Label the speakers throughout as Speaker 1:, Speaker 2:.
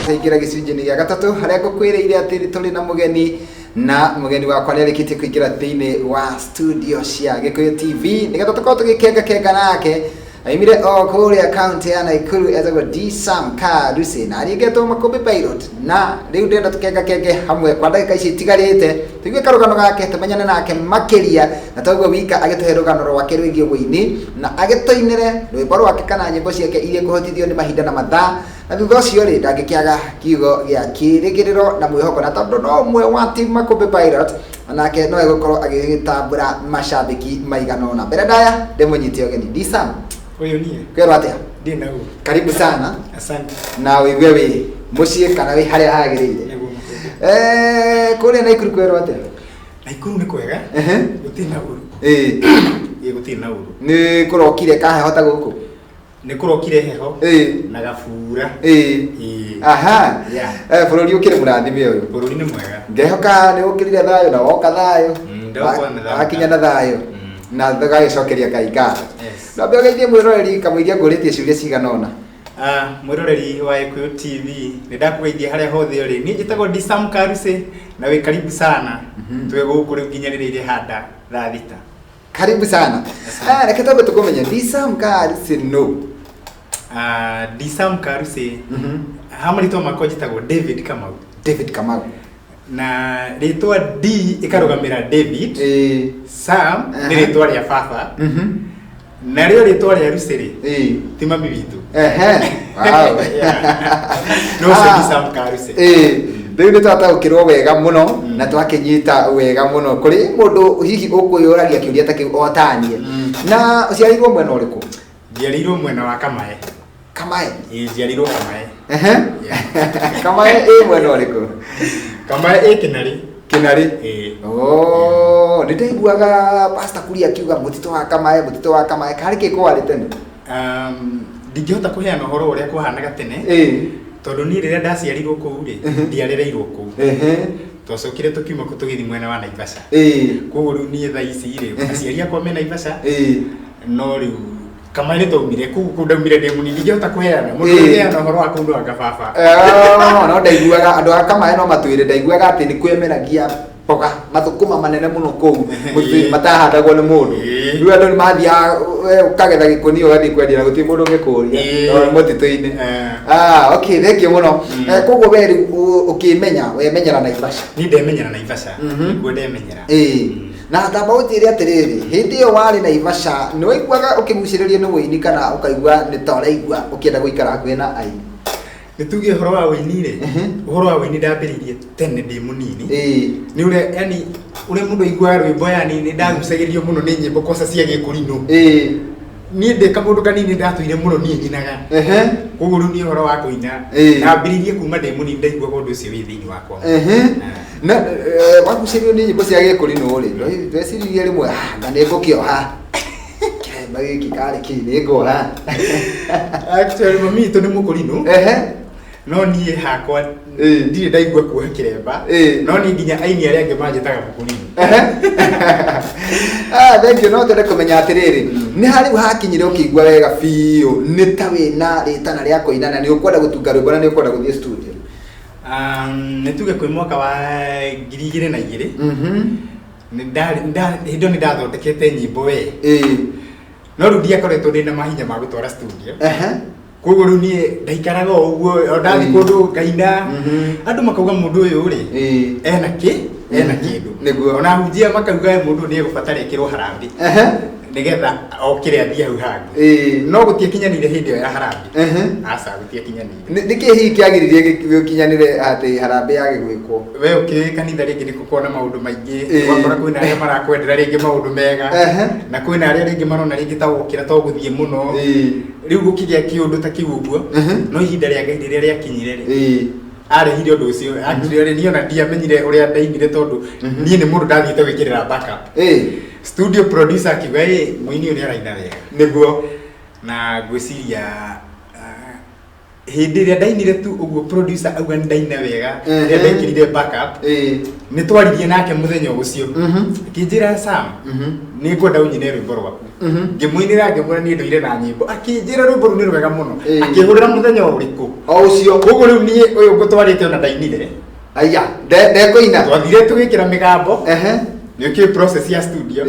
Speaker 1: Twaingĩra gĩcunjĩ-inĩ gĩa gatatũ harĩa ngũkwĩrĩire atĩ tũrĩ na mũgeni, na mũgeni wakwa nĩ arĩkĩtie kũingĩra thĩinĩ wa studio cia Gĩkũyũ TV nĩgetha tũkorwo tũgĩkengakenga nake. Aimire o kũrĩa kaunti ya Naikuru, etagwo D Sam Karusi na aringetwo Makũmbĩ Pilot, na rĩu ndĩrenda tũkengakenge hamwe kwa ndagĩka ici itigarĩte, tũigue karũgano gake, tũmenyane nake makĩria, na toguo wika agĩtũhe rũgano rwake rwĩgiĩ ũini na agĩtũinĩre rwĩmbo rwake kana nyĩmbo ciake iria kũhotithio nĩ mahinda na mathaa. Na thutha ũcio rĩ, ndangĩkĩaga kiugo gĩa kĩrĩgĩrĩro na mwĩhoko, na tondũ no ũmwe wa team Makũmbĩ Pilot, onake no egũkorwo agĩgĩtambũra macambĩki maigana ũna. Mbere ndaya ndĩmũnyite ũgeni D Sam.
Speaker 2: Ũyũ niĩ.
Speaker 1: Kwĩrwo atĩa?
Speaker 2: Ndĩ na ũru.
Speaker 1: Karibu sana.
Speaker 2: Asante.
Speaker 1: Na ũigue wĩ mũciĩ kana wĩ harĩa hagĩrĩire.
Speaker 2: Nĩguo Makũmbĩ.
Speaker 1: Kũrĩa Naikuru kwĩrwo atĩa?
Speaker 2: Naikuru nĩ kwega. Gũtirĩ na ũru. Ĩĩ, gũtirĩ na ũru.
Speaker 1: Nĩ kũrokire kaheho ta gũkũ?
Speaker 2: Nĩ kũrokire heho na gabura. Ĩĩ.
Speaker 1: Aha.
Speaker 2: Yeah.
Speaker 1: Bũrũri ũkĩrĩ mũrathime ũyũ.
Speaker 2: Bũrũri nĩ mwega.
Speaker 1: Ngehoka nĩ ũkĩrire thayũ na woka thayũ.
Speaker 2: Ndoka na thayũ.
Speaker 1: Wakinya na thayũ. Na tũgagĩcokeria Ngai ngatho.
Speaker 2: Yes.
Speaker 1: Nambe ũgeithie mwĩroreri kamũiria ngũrĩtie ciũria cigana ũna.
Speaker 2: Mwĩroreri wa Gĩkũyũ TV, nĩ ndakũgeithia harĩa hothe ũrĩ. Niĩ njĩtagwo D Sam Karuse na wĩ karibu sana. Twĩ gũkũ rĩu nginya rĩrĩa irĩhanda thaa thita.
Speaker 1: Karibu sana. Reke twambe tũkũmenye D Sam Karuse no.
Speaker 2: D Sam Karuse, ha marĩtwa makwa njĩtagwo David Kamau.
Speaker 1: David Kamau.
Speaker 2: Na rĩtwa D ĩkarũgamĩra David. Sam nĩ rĩtwa rĩa baba. Narĩo rĩtwa rĩa Ruse rĩ, ti mami witũ.
Speaker 1: Wow.
Speaker 2: No ũcio D Sam Karuse.
Speaker 1: Rĩu nĩ twataũkĩrwo wega mũno na twakĩnyita wega mũno. Kũrĩ mũndũ hihi ũkwĩyũragia kĩũria ta kĩu o taniĩ. Na ũciarĩirwo mwena ũrĩkũ?
Speaker 2: Njiarĩirwo mwena wa Kamae.
Speaker 1: Kamae?
Speaker 2: Ĩĩ, njiarĩirwo Kamae.
Speaker 1: Ehe. Kamae ĩ mwena ũrĩkũ?
Speaker 2: Kamae ĩ Kĩnarĩ.
Speaker 1: Kĩnarĩ?
Speaker 2: Ĩĩ.
Speaker 1: Oh, nĩ ndaiguaga Pastor Kuria akiuga mũtitũ wa Kamae, mũtitũ wa Kamae. Karĩ kĩ kwarĩ tene?
Speaker 2: Ndingĩhota kũheana ũhoro ũrĩa kwahanaga tene. Tondũ niĩ rĩrĩa ndaciarirwo kũu rĩ, ndiarereirwo kũu. Twacokire tũkiuma kũu tũgĩthiĩ mwena wa Naivasha. Koguo rĩu niĩ thaa ici rĩ, aciari akwa me Naivasha, no rĩu Kamae nĩ twaumire kũu, kũu ndaumire ndĩ mũnini, ndingĩhota kũheana. Mũndũ ũngĩheana ũhoro wa kũu no anga baba.
Speaker 1: No ndaiguaga andũ a Kamae no matwĩre, ndaiguaga atĩ nĩ kwĩmeragia mboga mathũkũma manene mũno kũu mũtitũ-inĩ matahandagwo nĩ mũndũ. Rĩu andũ nĩ mathiaga, we ũkagetha gĩkũnia ũgathiĩ kwendia na gũtirĩ mũndũ ũngĩkũria, no nĩ mũtitũ-inĩ. Okay, thank you mũno. Koguo we rĩu ũkĩmenya, wemenyera Naivasha?
Speaker 2: Niĩ ndemenyera Naivasha. Nĩkuo ndemenyera.
Speaker 1: Na tamba ũnjĩre atĩrĩrĩ, hĩndĩ ĩyo warĩ Naivasha, nĩ waiguaga ũkĩgucĩrĩrio nĩ ũini kana ũkaigua nĩ ta ũraigua ũkĩenda gũikara hakuhĩ na aini?
Speaker 2: Nĩ tuge ũhoro wa ũini rĩ, ũhoro wa ũini ndambĩrĩirie tene ndĩ mũnini. Nĩ ũrĩa, yani, ũrĩa mũndũ aiguaga rwĩmbo, yani, nĩ ndagucagĩrĩrio mũno nĩ nyĩmbo koca cia gĩkũrinũ. Niĩ ndĩ kamũndũ kanini ndatũire mũno niĩ nyinaga. Koguo rĩu niĩ ũhoro wa kũina, ndambĩrĩirie kuma ndĩ mũnini, ndaiguaga ũndũ ũcio wĩ thĩinĩ wakwa.
Speaker 1: Na wagucĩrĩrio nĩ nyĩmbo cia gĩkũrinũ rĩ, ndweciririe rĩmwe, na nĩ ngũkĩoha kĩremba gĩkĩ karĩ kĩ, nĩ nguoha?
Speaker 2: Actually, mami witũ nĩ mũkũrinũ. No niĩ hakwa ndirĩ ndaigua kuoha kĩremba. No niĩ nginya aini arĩa angĩ manjĩtaga mũkũrinũ.
Speaker 1: Thank you. No twende kũmenya atĩrĩrĩ, nĩ harĩ rĩu hakinyire ũkĩigua wega biũ nĩ ta wĩna rĩtana rĩa kũina na nĩ ũkwenda gũtunga rwĩmbo na nĩ ũkwenda gũthiĩ studio?
Speaker 2: Nĩ tuge kwĩ mwaka wa ngiri igĩrĩ na igĩrĩ. Hĩndĩ ĩyo nĩ ndathondekete nyĩmbo we. No rĩu ndiakoretwo ndĩna mahinya ma gũtwara studio. Koguo rĩu niĩ ndaikaraga o ũguo, o ndathiĩ kũndũ ngaina. Andũ makauga mũndũ ũyũ rĩ, ena kĩ? Ena kĩndũ. Ona hunjia makauga mũndũ ũyũ nĩ egũbatara ekĩrwo harambee. Nĩgetha okĩre athiĩ hau hangĩ. No gũtiakinyanĩire hĩndĩ ĩyo ya harambee. Aca, gũtiakinyanĩire.
Speaker 1: Nĩ kĩ hihi kĩagiririe gĩkinyanĩre atĩ harambee yage gwĩkwo?
Speaker 2: We ũkĩ kanitha rĩngĩ nĩ gũkoragwo na maũndũ maingĩ. Ũgakora kwĩna arĩa marakwendera rĩngĩ maũndũ mega. Na kwĩna arĩa rĩngĩ marona rĩngĩ ta wokĩra to gũthiĩ mũno. Rĩu gũkĩgĩa kĩũndũ ta kĩu ũguo. No ihinda rĩa Ngai rĩrĩa rĩakinyire rĩ, arehire ũndũ ũcio. Actually niĩ ona ndiamenyire ũrĩa ndainire tondũ niĩ nĩ mũndũ ndathiĩte gwĩkĩrĩra backup. Studio producer akiuga, ĩ, mũini ũyũ nĩ araina wega. Na ngwĩciria, Hĩndĩ ĩrĩa ndainire tu ũguo, producer auga nĩ ndaina wega, rĩrĩa ndekĩrire backup, nĩ twaririe nake mũthenya ũcio, akĩnjĩra, "Sam, nĩ ngwenda ũnyine rwĩmbo rwaku." Ngĩmũinĩra, ngĩmwĩra niĩ ndũire na nyĩmbo. Akĩnjĩra rwĩmbo rũu nĩ rwega mũno. Akĩhũrĩra mũthenya ũrĩkũ?
Speaker 1: O ũcio.
Speaker 2: Koguo rĩu niĩ ũyũ ngũtwarĩte ona ndainire.
Speaker 1: Aya, ndekũina.
Speaker 2: Twathire tũgĩkĩra mĩgambo. Nĩ ũkĩũĩ process ya studio.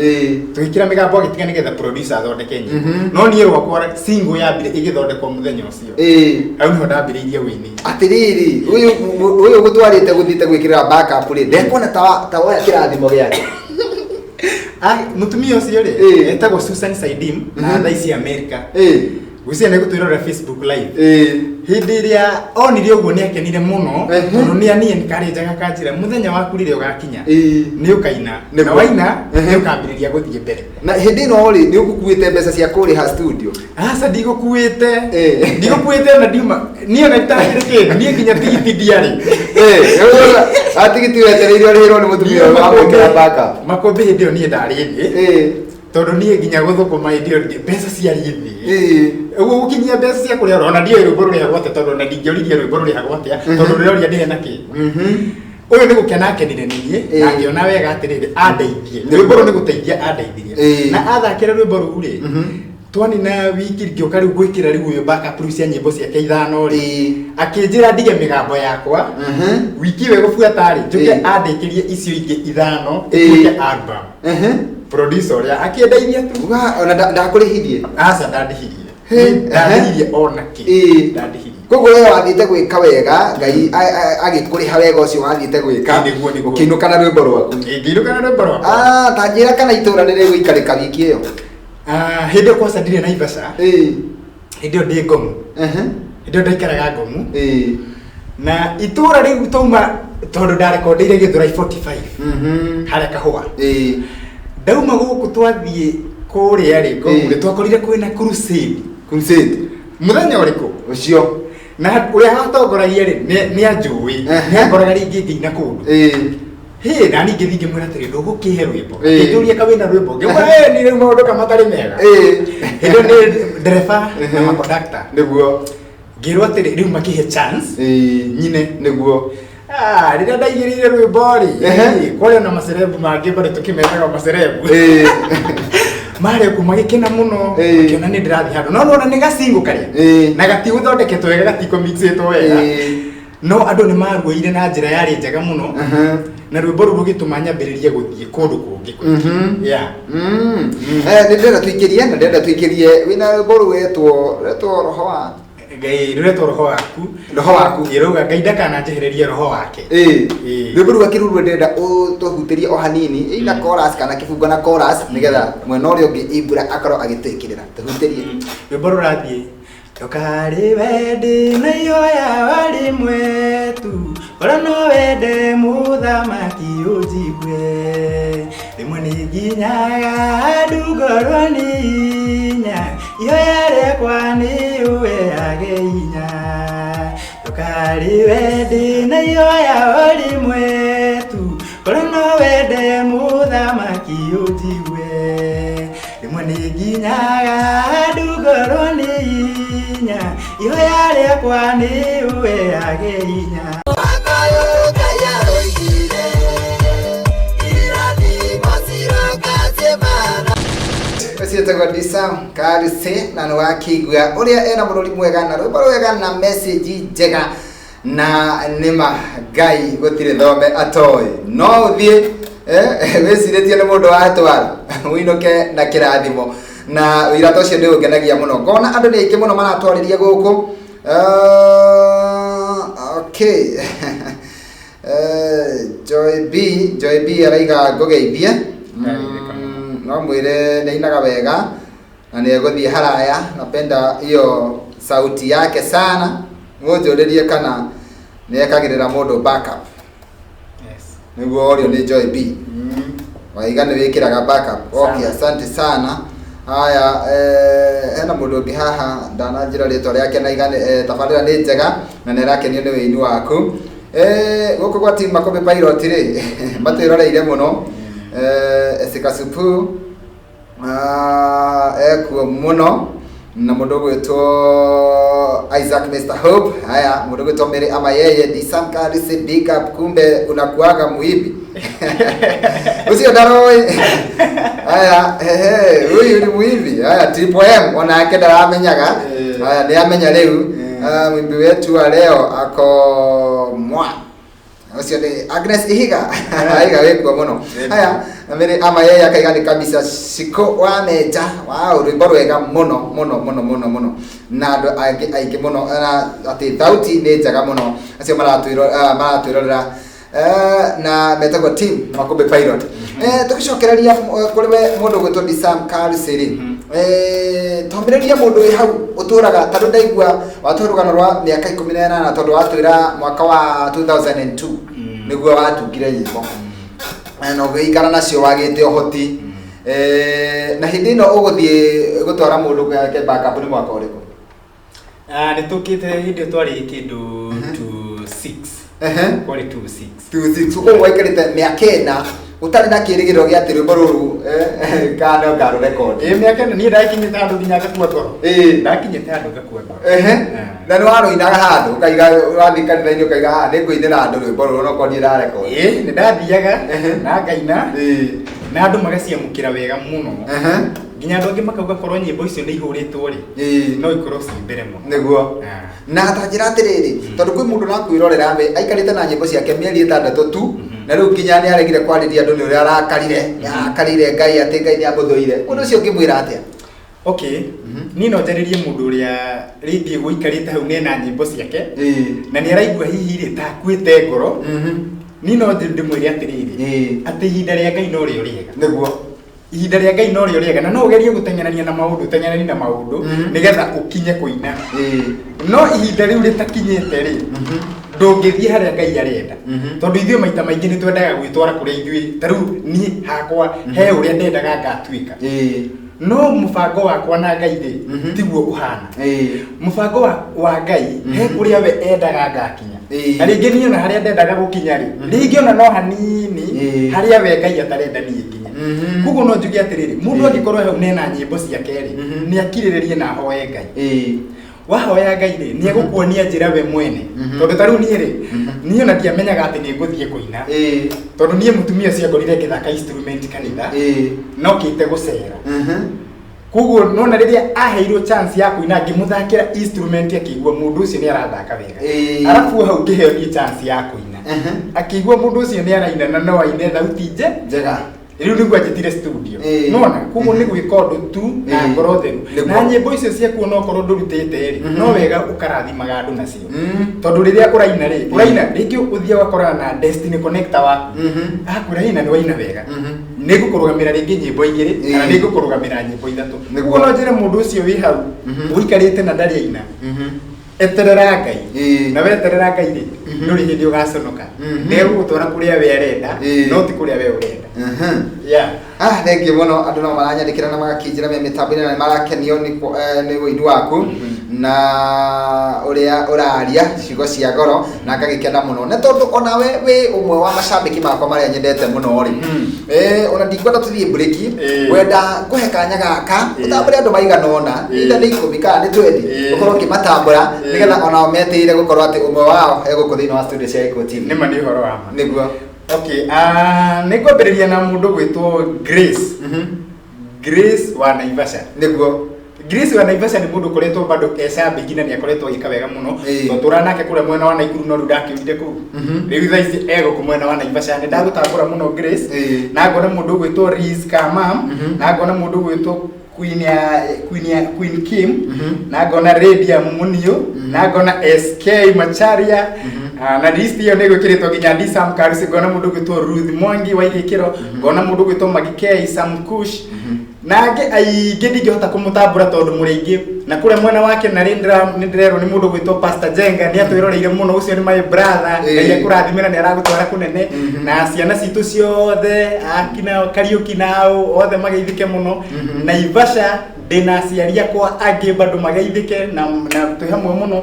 Speaker 2: Tũgĩkĩra mĩgambo, agĩtiga nĩgetha producer athondeke nyĩmbo. No niĩ rwakwa single yambire ĩgĩthondekwo mũthenya ũcio. Hau nĩho ndambĩrĩirie wĩini.
Speaker 1: Atĩrĩrĩ, ũyũ gũtwarĩte gũthiĩte gwĩkĩrĩra backup rĩ, ndekuona ta woya kĩrathimo gĩake.
Speaker 2: Ah, mũtumia ũcio rĩ, etagwo Susan Saidim na thaa ici America. Gwĩciria nĩ gũtwĩrorera Facebook Live. Hĩndĩ ĩrĩa onire ũguo nĩ akenire mũno, tondũ nĩ aniĩ nĩ karĩ njaga kanjĩra, "Mũthenya waku rĩrĩa ũgakinya, nĩ ũkaina, na waina nĩ ũkambĩrĩria gũthiĩ mbere."
Speaker 1: Na hĩndĩ ĩno rĩ, nĩ ũgũkuĩte mbeca cia kũrĩha studio?
Speaker 2: Aca, ndigũkuĩte. Ndigũkuĩte, na ndiuma niĩ ona itakĩrĩ kĩndũ, niĩ nginya tigiti ndiarĩ.
Speaker 1: Atigiti wetereire ũrĩhĩrwo nĩ mũtumia ũyũ wamwĩkĩra backup.
Speaker 2: Makũmbĩ hĩndĩ ĩyo niĩ ndarĩ thĩ, tondũ niĩ nginya gũthũkũma hĩndĩ ĩyo mbeca ciarĩ thĩ. Ũguo gũkinyia mbeca cia kũrĩa, ona ndiũĩ rwĩmbo rũrĩhagwo atĩa, tondũ ona ndingĩoririe rwĩmbo rũrĩhagwo atĩa, tondũ ndĩroria ndĩhe na kĩ. Ũyũ nĩ gũkena akenire nĩ niĩ na ngĩona wega atĩrĩrĩ, andeithie. Rwĩmbo rũu nĩ gũteithia andeithirie. Na athakĩra rwĩmbo rũu rĩ, twanina wiki, ngĩũka rĩu gwĩkĩra rĩu ũyũ backup rĩu cia nyĩmbo ciake ithano rĩ, akĩnjĩra ndige mĩgambo yakwa, wiki ĩyo ĩgũbuata rĩ, njũke andĩkĩrie icio ingĩ ithano, ituĩke album. Producer ũrĩa akĩndeithia tu.
Speaker 1: Ona ndakũrĩhirie?
Speaker 2: Aca, ndandĩhirie. Ndandĩhirie ona kĩ. Ndandĩhirie.
Speaker 1: Koguo we wathiĩte gwĩka wega, Ngai agĩkũrĩha wega ũcio wathiĩte gwĩka.
Speaker 2: Nĩguo.
Speaker 1: Ũkĩinũka na rwĩmbo rwaku.
Speaker 2: Ngĩinũka na rwĩmbo rwakwa.
Speaker 1: Ah, ta njĩra kana itũra nĩ rĩgũikarĩka wiki ĩyo.
Speaker 2: Ah, hĩndĩ ĩyo kwaca ndirĩ Naivasha. Hĩndĩ ĩyo ndĩ Ngomu. Hĩndĩ ĩyo ndaikaraga Ngomu. Na itũra rĩu twauma, tondũ ndarekondeire Gĩthũrai 45, harĩa Kahũa. Ndauma gũkũ twathiĩ kũrĩa rĩ, Ngomu rĩ, twakorire kwĩna crusade.
Speaker 1: Crusade.
Speaker 2: Mũthenya ũrĩkũ?
Speaker 1: Ũcio.
Speaker 2: Na ũrĩa watongoragia rĩ, nĩ anjũĩ. Nĩ angoraga rĩngĩ ngĩina kũndũ. Hĩ, na niĩ ngĩthiĩ ngĩmwĩra atĩrĩ, "Ndũgũkĩhe rwĩmbo?" Akĩnjũria ka wĩna rwĩmbo, ngĩmwĩra, "Ĩ, ni rĩu maũndũ ka matarĩ mega." Hĩndĩ ĩyo nĩ ndereba na makondakta. Ngĩrwo atĩrĩ, rĩu makĩhe chance nyine. Ah, rĩrĩa ndaigĩrĩire rwĩmbo rĩ, kwarĩ na macerebu mangĩ bado tũkĩmetaga macerebu, marĩ kuo magĩkena mũno, makĩona nĩ ndĩrathiĩ handũ, no nona nĩ gacingo karĩa na gatigũthondeketwo wega, gatikũmixĩtwo wega, no andũ nĩ maruoire na njĩra yarĩ njega mũno, na rwĩmbo rũu rũgĩtũma nyambĩrĩrie gũthiĩ kũndũ kũngĩ kũingĩ. Yeah.
Speaker 1: Eh, nĩ ndĩrenda tũikĩrie, na ndĩrenda tũikĩrie wĩna rwĩmbo rwetwo roho wa
Speaker 2: Ngai, rũretwo Roho Waku.
Speaker 1: Roho Waku.
Speaker 2: Ĩrauga Ngai ndakananjehererie roho wake.
Speaker 1: Rwĩmbo rũu akĩrurwo, ndĩrenda ũtũhutĩrie o hanini, ina chorus kana kĩbungo na chorus, nĩgetha mwena ũrĩa ũngĩ Ibra akorwo agĩtwĩkĩrĩra. Tũhutĩrie.
Speaker 2: Rwĩmbo rũrathiĩ: Ndũkarĩ wende na ihoya rĩmwe tu, ora no wende mũthamaki ũnjigue. Rĩmwe nĩ nginyaga handũ ngorwo nĩ hinya, ihoya rĩakwa nĩ ũheage hinya. Ndũkarĩ wende na ihoya o rĩmwe tu, ora no wende mũthamaki ũnjigue. Rĩmwe nĩ nginyaga handũ ngorwo nĩ hinya, ihoya rĩakwa nĩ ũheage hinya.
Speaker 3: Makayo Ngai aroigire irathimo ciroka ciĩmana.
Speaker 1: Ũcio etagwo Disam Karuse, na nĩ wakĩigua ũrĩa ena mũrũri mwega na rwĩmbo rwega na message njega, na nĩma Ngai gũtirĩ thome atoĩ. No ũthiĩ wĩcirĩtie nĩ mũndũ watwara, ũinũke na kĩrathimo, na ũira ta ũcio nĩ ũngenagia mũno, ngona andũ nĩ aingĩ mũno maratwarĩria gũkũ. Okay. Joy B, Joy B araiga ngũgeithie. No mwĩre nĩ ainaga wega na nĩ egũthiĩ haraya. Napenda hiyo sauti yake sana. Mũnjũrĩrie kana nĩ ekagĩrĩra mũndũ backup.
Speaker 2: Yes.
Speaker 1: Nĩguo orio nĩ Joy B. Waiga nĩ wĩkĩraga backup. Okay, asante sana. Haya, hena mũndũ ũngĩ haha ndananjĩra rĩtwa rĩake, na iga tabarĩra nĩ njega na nĩ arakenio nĩ wĩini waku. Gũkũ gwa team Makũmbĩ Pilot rĩ, matwĩroreire mũno. Esikasupu ekuo mũno, na mũndũ ũgwĩtwo Isaac Mr Hope. Haya, mũndũ ũgwĩtwo Mary ama yeye Disam Kalisi, big up, kumbe unakuaga muibi ucio ndaroi. Haya, hehe, huyu ni muibi. Haya, Triple M onake ndaramenyaga. Haya, nĩ amenya rĩu. Ah, mwimbi wetu wa leo ako mwa ucio nĩ Agnes Ihiga. Ihiga wĩkuo mũno. Haya, na Mary ama yeye akaiga nĩ kabisa Shiko wa Menja. Wow, rwĩmbo rwega mũno mũno mũno mũno mũno, na andũ angĩ aingĩ mũno na atĩ thauti nĩ njega mũno. Acio maratwĩrorera na metagwo team Makũmbĩ Pilot. Tũgĩcokereria kũrĩ we mũndũ ũgwĩtwo Disam Karisi, twambĩrĩrie mũndũ wĩ hau ũtũraga, tondũ ndaigua watũhe rũgano rwa mĩaka 18, tondũ watwĩra mwaka wa 2002 nĩguo watungire nyĩmbo na ũgĩikara nacio wagĩte ũhoti. Na hĩndĩ ĩno ũgũthiĩ gũtwara mũndũ gake backup nĩ mwaka ũrĩkũ?
Speaker 2: Ah, nĩ tũkĩte hĩndĩ ĩyo twarĩ kĩndũ 26. Kwarĩ 26.
Speaker 1: 26. Koguo waikarĩte mĩaka 4 ũtarĩ na kĩrĩgĩrĩro gĩa atĩ rwĩmbo rũrũ kana no ngarũrekondi.
Speaker 2: Ĩ, mĩaka 4 niĩ ndakinyĩte handũ nginya ngakua ngoro. Ndakinyĩte handũ ngakua ngoro.
Speaker 1: Na nĩ warũinaga handũ ũkaiga, wathiĩ kanitha-inĩ ũkaiga, "Ah, nĩ ngũinĩra andũ rwĩmbo rũrũ no korwo ndirarekondi"?
Speaker 2: Ĩ, nĩ ndathiaga na ngaina na andũ magaciamũkĩra wega mũno, nginya andũ angĩ makauga korwo nyĩmbo icio nĩ ihũrĩtwo rĩ, no ikorwo ci mbere mũno.
Speaker 1: Nĩguo. Na ta njĩra atĩrĩrĩ, tondũ kwĩ mũndũ nakwĩrorera we aikarĩte na nyĩmbo ciake mĩeri 6 tu, na rĩu nginya nĩ aregire kwarĩria andũ nĩ ũrĩa arakarire, nĩ arakarire Ngai atĩ Ngai nĩ amũthũire. Mũndũ ũcio ũngĩmwĩra atĩa?
Speaker 2: Okay, niĩ no njarĩrie mũndũ ũrĩa rĩngĩ gũikarĩte hau nena nyĩmbo ciake na nĩ araigua hihi rĩ ta akuĩte ngoro. Niĩ no ndĩmwĩre atĩrĩrĩ, atĩ ihinda rĩa Ngai no rĩo rĩega. Ihinda rĩa Ngai no rĩo rĩega, na no ũgerie gũteng'erania na maũndũ, ũteng'erani na maũndũ nĩgetha ũkinye kũina, no ihinda rĩu rĩtakinyĩte rĩ, ndũngĩthiĩ harĩa Ngai arenda. Tondũ ithuĩ maita maingĩ nĩ twendaga gwĩtwara kũrĩa ithuĩ, ta rĩu niĩ hakwa he ũrĩa ndendaga ngatuĩka, no mũbango wakwa na Ngai rĩ, tiguo ũhana. Mũbango wa Ngai he kũrĩa we endaga ngakinya, na rĩngĩ niĩ ona harĩa ndendaga gũkinya rĩ, rĩngĩ ona no hanini harĩa we Ngai atarenda niĩ nginye. Koguo no njuge atĩrĩrĩ, mũndũ angĩkorwo hau nena nyĩmbo ciake rĩ, nĩ akirĩrĩrie na ahoe Ngai. Wahoya Ngai rĩ, nĩ egũkuonia njĩra we mwene. Tondũ ta rĩu niĩ rĩ, niĩ ona ndiamenyaga atĩ nĩ ngũthiĩ kũina, tondũ niĩ mũtumia ũcio angorire ngĩthaka instrument kanitha, no kĩte gũcera. Koguo nona rĩrĩa aheirwo chance ya kũina, ngĩmũthakĩra instrument, akĩigua mũndũ ũcio nĩ arathaka wega. Arabu hau ngĩheo niĩ chance ya kũina, akĩigua mũndũ ũcio nĩ araina na no aine thauti
Speaker 1: njega.
Speaker 2: Rĩu nĩguo anjĩtire studio. Nona koguo nĩ gwĩka ũndũ tu na ngoro theru. Na nyĩmbo icio ciaku onokorwo ndũrutĩte rĩ, no wega ũkarathimaga andũ nacio, tondũ rĩrĩa ũraina rĩ, ũraina rĩngĩ ũthiĩ ũgakorana na destiny connector waku, akwĩra, "Hĩ, na nĩ waina wega, nĩ ngũkũrũgamĩra rĩngĩ nyĩmbo 2 kana nĩ ngũkũrũgamĩra nyĩmbo 3." Koguo no njĩre mũndũ ũcio wĩ hau ũikarĩte na ndarĩ aina, eterera Ngai. Na weterera Ngai rĩ, ndũrĩ hĩndĩ ũgaconoka. Nĩ egũgũtwara kũrĩa we arenda, no ti kũrĩa we ũrenda. Yeah.
Speaker 1: Ah, thengiũ mũno. Andũ no maranyandĩkĩra na magakĩnjĩra me mĩtambo-inĩ na nĩ marakenio nĩ ũini waku na ũrĩa ũraria ciugo cia goro, na ngagĩkena mũno na tondũ onawe wĩ ũmwe wa macambĩki makwa marĩa nyendete mũno rĩ. Ona ndikwenda tũthiĩ mburĩki, wenda ngũhe kanya gaka ũtambũre andũ maigana ũna, either nĩ 10 kana nĩ 20, ũkorwo ũkĩmatambũra nĩgetha onao metĩire gũkorwo atĩ ũmwe wao egũkũ thĩinĩ wa studio cia Gĩkũyũ TV.
Speaker 2: Nĩma nĩ ũhoro wa ma.
Speaker 1: Nĩguo.
Speaker 2: Okay, nĩ ngwambĩrĩria na mũndũ gwĩtwo Grace, Grace wa Naivasha. Grace wa Naivasha nĩ mũndũ ũkoretwo bado e cambĩki na nĩ akoretwo agĩka wega mũno. Tũra nake kũrĩa mwena wa Naikuru, no rĩu ndakĩũrire kũu. Rĩu thaa ici egũkũ mwena wa Naivasha. Nĩ ndagũtambũra mũno, Grace. Na ngona mũndũ ũgwĩtwo Liz Kamam, na ngona mũndũ ũgwĩtwo Queen ya Queen ya Queen Kim, na ngona Radia Munio, na ngona SK Macharia. Ah, na list ĩyo nĩ gwĩkĩrĩtwo nginya D Sam Karusi. Ngona mũndũ ũgwĩtwo Ruth Mwangi wa Igĩkĩro, ngona mũndũ ũgwĩtwo Magikei Sam Kush, na angĩ aingĩ ndingĩhota kũmũtambũra tondũ mũrĩ aingĩ. Na kũrĩa mwena wake na nĩ ndĩrerwo nĩ mũndũ ũgwĩtwo Pastor Jenga nĩ atwĩroreire mũno. Ũcio nĩ my brother. Ngai akũrathime na nĩ aragũtwara kũnene, na ciana citũ ciothe akina Kariũki nao othe mageithĩke mũno. Naivasha ndĩna aciari akwa angĩ bado mageithĩke na twĩ hamwe mũno.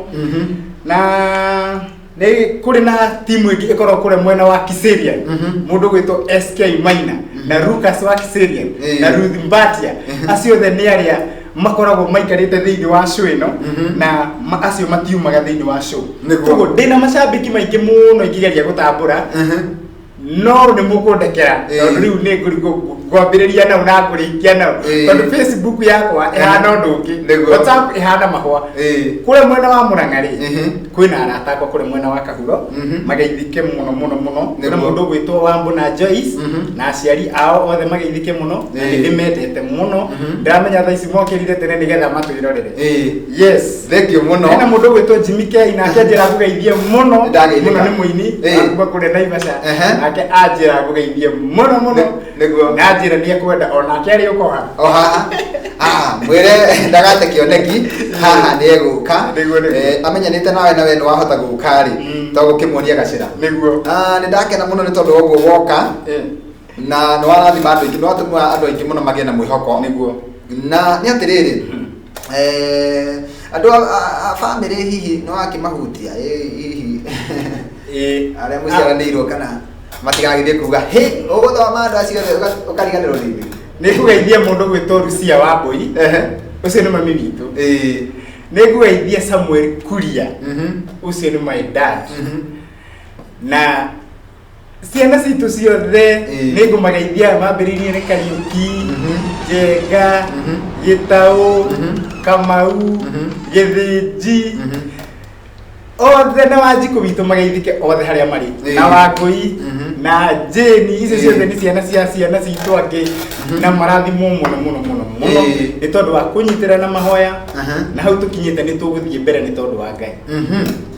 Speaker 2: Na nĩ kũrĩ na timu ĩngĩ ĩkoragwo kũrĩa mwena wa Kiserian, mũndũ ũgwĩtwo SK Maina na Lucas wa Kiserian na Ruth Mbatia. Acio othe nĩ arĩa Makoragwo maikarĩte thĩinĩ wa show ĩno. Na acio matiumaga thĩinĩ wa show. Koguo ndĩna macambĩki maingĩ mũno ingĩgeria gũtambũra, no nĩ mũkũndekera, tondũ rĩu nĩ ngwambĩrĩria nao na ngũrĩkia nao, tondũ Facebook yakwa ĩhana ũndũ ũngĩ, WhatsApp ĩhana mahũa. Kũrĩa mwena wa Mũrang'a rĩ, kwĩna arata akwa kũrĩa mwena wa Kahuro, mageithĩke mũno mũno mũno. Kwĩna mũndũ ũgwĩtwo Wambũ na Joyce na aciari ao othe, mageithĩke mũno, na nĩ ndĩmendete mũno. Ndĩramenya thaa ici mokĩrire tene nĩgetha matwĩrorere. Yes.
Speaker 1: Thank you mũno.
Speaker 2: Hena mũndũ ũgwĩtwo Jimmy K, nake anjĩra ngũgeithie mũno mũno, nĩ mũini kuma kũrĩa Naivasha. Nake anjĩra ngũgeithie mũno mũno. Na anjĩra nĩ ekwenda onake arĩ ũkoha.
Speaker 1: O haha. Ah, mwĩre ndagate kĩoneki haha nĩ egũka.
Speaker 2: Nĩguo.
Speaker 1: Amenyanĩte nawe na we nĩ wahota gũka rĩ, to gũkĩmuonia gacĩra.
Speaker 2: Nĩguo.
Speaker 1: Ah, nĩ ndakena mũno nĩ tondũ wa ũguo woka, na nĩ warathima andũ aingĩ, nĩ watũma andũ aingĩ mũno magĩe na mwĩhoko. Na nĩ atĩrĩrĩ, andũ a bamĩrĩ hihi nĩ wakĩmahutia, hihi arĩa mũciaranĩirwo, kana matigagĩthiĩ kuga hĩ ũgũthoma andũ acio othe ũkariganĩrwo nĩ ithuĩ?
Speaker 2: Nĩ ngũgeithia mũndũ gwĩtwo Rucia Wambũi, ũcio nĩ mami witũ. Nĩ ngũgeithia Samuel Kuria, ũcio nĩ my dad, na ciana citũ ciothe. Nĩ ngũmageithia mambĩrĩirie nĩ Kariũki, Njenga, Gĩtaũ, Kamau, Gĩthĩnji, othe, na Wanjikũ witũ, mageithĩke othe harĩa marĩ, na Wangũi na Jane. Icio ciothe nĩ ciana cia ciana citũ angĩ, na marathimwo mũno mũno mũno mũno nĩ tondũ wa kũnyitĩra na mahoya. Na hau tũkinyĩte nĩ tũgũthiĩ mbere nĩ tondũ wa Ngai.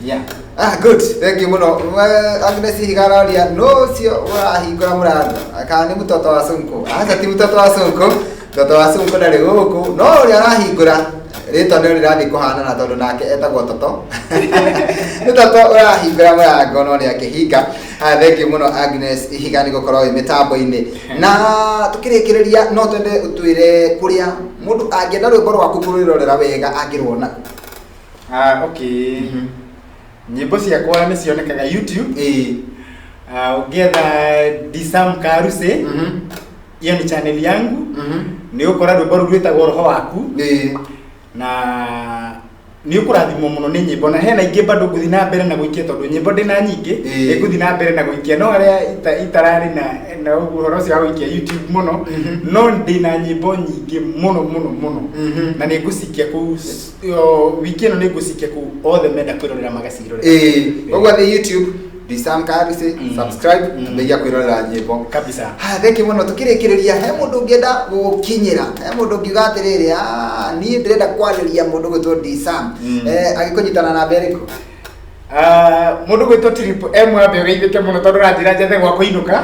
Speaker 2: Yeah.
Speaker 1: Ah, good. Thank you mũno. Agnes Higaroria, no ũcio ũrahingũra mũrango kana nĩ mũtoto wa Sonko? Aca, ti mũtoto wa Sonko. Mũtoto wa Sonko ndarĩ gũkũ, no ũrĩa arahingũra rĩtwa nĩ rĩrathiĩ kũhanana tondũ nake etagwo Toto. Nĩ Toto ũrahingũra mũrango, no nĩ akĩhinga. Ah, thank you mũno Agnes Ihiga nĩ gũkorwo wĩ mĩtambo-inĩ. Na tũkĩrĩkĩrĩria, no twende ũtwĩre kũrĩa mũndũ angĩenda rwĩmbo rwaku kũrwĩrorera wega angĩruona.
Speaker 2: Ah, okay. Nyĩmbo ciakwa nĩ cionekaga YouTube. Ah, ũngĩetha Disam Karuse, hiyo ni channel yangu, nĩ ũkora rwĩmbo rũu rwĩtagwo Roho Waku, na nĩ ũkũrathimwo mũno nĩ nyĩmbo, na hena ingĩ bado ngũthiĩ na mbere na gũikia, tondũ nyĩmbo ndĩna nyingĩ. Nĩ ngũthiĩ na mbere na gũikia, no harĩa itararĩ na ũguo ũhoro ũcio wa gũikia YouTube mũno, no ndĩna nyĩmbo nyingĩ mũno mũno mũno, na nĩ ngũcikia kũu wiki ĩno, nĩ ngũcikia kũu, othe menda kwĩrorera magacirorera.
Speaker 1: Ĩĩ, ũguo nĩ YouTube, Disam Karuse, subscribe, ambĩrĩria kwĩrorera nyĩmbo.
Speaker 2: Kabisa.
Speaker 1: Ha, thank you mũno. Tũkĩrĩkĩrĩria, he mũndũ ũngĩenda gũgũkinyĩra, he mũndũ ũngiuga atĩrĩrĩ, "Ah, niĩ ndĩrenda kwarĩria mũndũ gwĩtwo Disam," agĩkũnyita na namba ĩrĩkũ?
Speaker 2: Ah, mũndũ gwĩtwo Triple M, ambe ũgeithĩke mũno tondũ ũranjĩra njethe gwa kũinũka,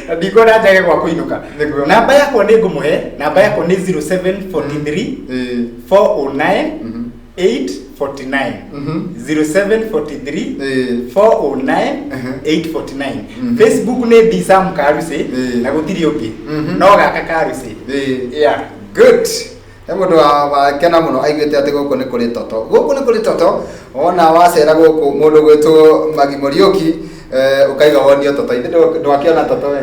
Speaker 2: na ndikwenda njage gwa kũinũka. Namba yakwa nĩ ngũmũhe, namba yakwa nĩ 0743 409 849. 0743 409 849. Facebook nĩ Disam Karuse, na gũtirĩ ũngĩ, no gaka Karuse. Yeah.
Speaker 1: Good. He mũndũ wakena mũno aiguĩte atĩ gũkũ nĩ kũrĩ toto, gũkũ nĩ kũrĩ toto. Wona wacera gũkũ, mũndũ gwĩtwo Magi Mũriũki, ũkaiga wonio toto. Ithe ndwakĩona toto we?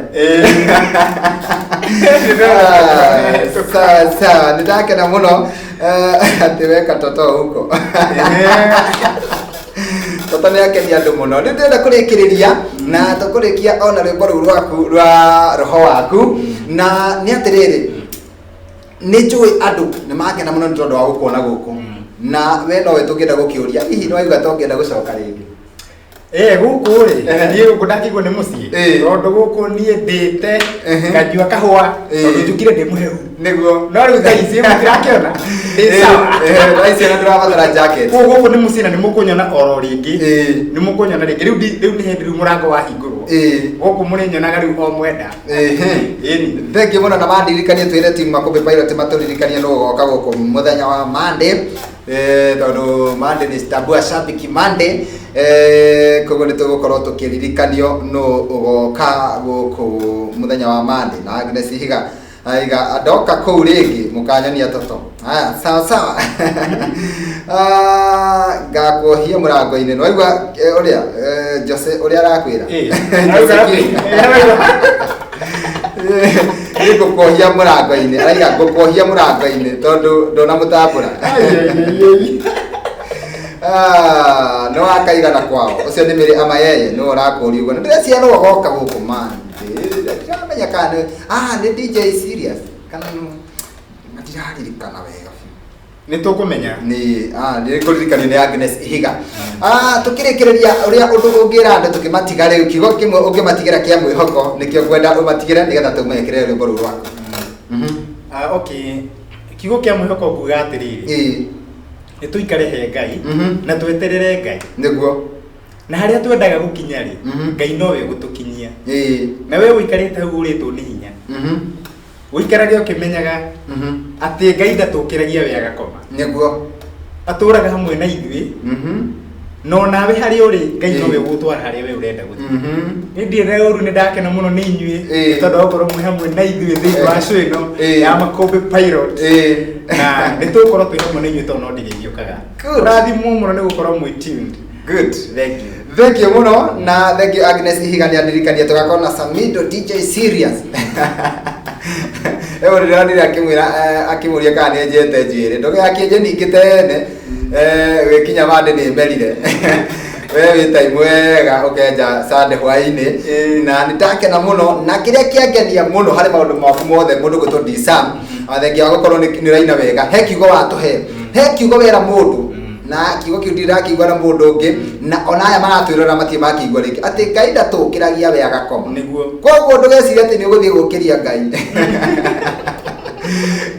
Speaker 1: Ah, sawa sawa, nĩ ndakena mũno, atĩ weka toto huko. Toto nĩ akenia andũ mũno. Nĩ ndĩrenda kũrĩkĩrĩria na tũkũrĩkia ona rwĩmbo rũu rwaku rwa Roho Waku, na nĩ atĩrĩrĩ, nĩ njũĩ andũ nĩ makena mũno nĩ tondũ wa gũkuona gũkũ, na we nowe tũngĩenda gũkĩũria, hihi nĩ waigua ta ũngĩenda gũcoka rĩngĩ?
Speaker 2: Gũkũ rĩ, niĩ gũkũ ndakĩigua nĩ mũciĩ, tondũ gũkũ niĩ ndĩte nganyua kahũa, tondũ njũkire ndĩ mũhehu. No rĩu thaa ici mũtirakĩona ndĩ sawa.
Speaker 1: Thaa ici ona ndũrabatara jacket.
Speaker 2: Koguo gũkũ nĩ mũciĩ na nĩ mũkũnyona oro rĩngĩ. Nĩ mũkũnyona rĩngĩ. Rĩu rĩu nĩ hĩndĩ rĩu mũrango wahingũrwo. Gũkũ mũrĩnyonaga rĩu o mwenda. Ĩni.
Speaker 1: Thank you mũno, na mandirikanie twĩre team Makũmbĩ Pilot matũririkanie nũ ũgoka gũkũ mũthenya wa Monday, tondũ Monday nĩ Tambua Shabiki Monday, koguo nĩ tũgũkorwo tũkĩririkanio nũ ũgoka gũkũ mũthenya wa Monday. Na Agnes Ihiga aiga ndoka kũu rĩngĩ mũkanyonia toto. Haya, sawa sawa. Ah, ngakuohia mũrango-inĩ. Nĩwaigua ũrĩa Jose ũrĩa arakwĩra? Jose King. Nĩ ngũkuohia mũrango-inĩ, araiga ngũkuohia mũrango-inĩ tondũ ndũnamũtambũra. Ah, no akaigana kwao ũcio nĩ mĩrĩ amayeye nĩ ũrakũria ũguo na ndĩreciria no agoka gũkũ man ndiramenya kana nĩ ah nĩ DJ serious kana ndiraririkana wega biũ.
Speaker 2: Nĩ tũkũmenya.
Speaker 1: Nĩ ah nĩ kũririkanio nĩ Agnes Ihiga. Ah, tũkĩrĩkĩrĩria ũrĩa ũndũ ũngĩra andũ tũkĩmatiga rĩu, kiugo kĩmwe ũngĩmatigĩra kĩa mwĩhoko nĩkĩo ngwenda ũmatigĩre nĩgetha tũmekĩre rwĩmbo rũu rwaku.
Speaker 2: Ah, okay, kiugo kĩa mwĩhoko nguga atĩrĩrĩ, nĩ tũikare he Ngai na tweterere Ngai.
Speaker 1: Nĩguo.
Speaker 2: Na harĩa twendaga gũkinya rĩ, Ngai nowe ũgũtũkinyia. Na we ũikarĩte hau ũrĩtwo nĩ hinya, ũikarage ũkĩmenyaga atĩ Ngai ndatũkĩragia we agakoma.
Speaker 1: Nĩguo.
Speaker 2: Atũraga hamwe na ithuĩ. No nawe harĩa ũrĩ, Ngai nowe ũgũtwara harĩa we ũrenda gũthiĩ. Nĩ ndirĩ na ũru, nĩ ndakena mũno nĩ inyuĩ nĩ tondũ wa gũkorwo mwĩ hamwe na ithuĩ thĩinĩ wa show ĩno ya Makũmbĩ Pilot. Na nĩ tũgũkorwo twĩ hamwe na inyuĩ tondũ no ndĩrĩgiũkaga.
Speaker 1: Good.
Speaker 2: Rathimwo mũno nĩ gũkorwo mwĩ tuned.
Speaker 1: Good.
Speaker 2: Thank you.
Speaker 1: Thank you mũno, na thank you Agnes Ihiga nĩ andirikania tũgakorwo na Samido DJ Serious. Ewe ndĩronire akĩmwĩra akĩmũria kana nĩ enjete njuĩrĩ. Ndũgakĩenje ningĩ tene wĩkinya mande nĩ merire. We wĩ time wega ũkenja Sunday hwaĩ-inĩ, na nĩ ndakena mũno, na kĩrĩa kĩangenia mũno harĩ maũndũ maku mothe mũndũ gwĩtwo D-Sam, thengia wa gũkorwo nĩ ũraina wega, he kiugo watũhe, he kiugo wera mũndũ, na kiugo kĩu ndirakiigua na mũndũ ũngĩ, na ona aya maratwĩrora matirĩ makiigua rĩngĩ, atĩ Ngai ndatũkĩragia we agakoma.
Speaker 2: Nĩguo.
Speaker 1: Koguo ndũgecirie atĩ nĩ ũgũthiĩ gũkĩria Ngai.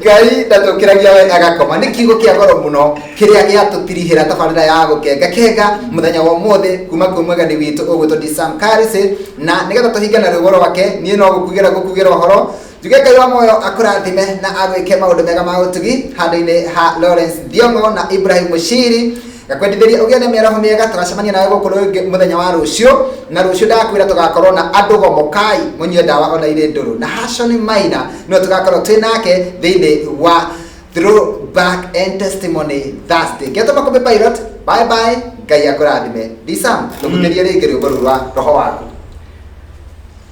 Speaker 1: Ngai ndatũkĩragia we agakoma nĩ kiugo kĩa goro mũno kĩrĩa gĩatũtirihĩra tabarĩra ya gũkenga kenga mũthenya wa ũmũthĩ kuma kwĩ mwegani witũ ũgwĩtwo Disam Karisi. Na nĩgetha tũhinge na rwĩmbo rwake, niĩ no gũkugĩra ũhoro njuge Ngai wa muoyo akũrathime na agwĩke maũndũ mega ma ũtugi handũ-inĩ ha Lawrence Thiong'o na Ibrahim Mushiri. Ngakwendithĩria ũgĩe na mĩaraho mĩega, tũgacemania nawe gũkũ rĩngĩ mũthenya wa rũciũ, na rũciũ ndakwĩra tũgakorwo na andũ gomokai mũnyue ndawa ona irĩ ndũrũ, na Hashon Maina nĩwe tũgakorwo twĩ nake thĩinĩ wa Throwback and Testimony Thursday. Ngetwo Makũmbĩ Pilot, bye bye, Ngai akũrathime. Disam, ndũgũtĩrie rĩngĩ rwĩmbo rũu rwa roho waku.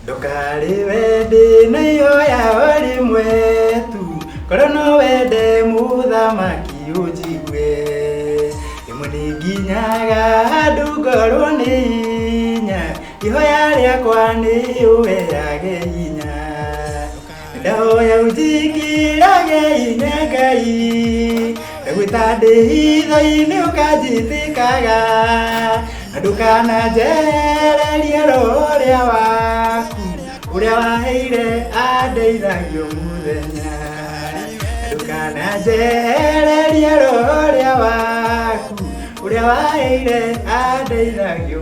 Speaker 2: Ndũkarĩwe ndĩ na ihoya o rĩmwe tu, korwo no wende mũthamaki ũnjigue. Rĩmwe nĩ nginyaga handũ ngorwo nĩ hinya, ihoya rĩakwa nĩ ũheage hinya. Ndahoya ũnjĩkĩrage hinya Ngai, ndagwĩta ndĩ hitho-inĩ ũkanjĩtĩkaga, na ndũkananjehererie roho ũrĩa waku, ũrĩa waheire andeithagio mũthenya. Ndũkananjehererie roho ũrĩa waku, ũrĩa waheire andeithagio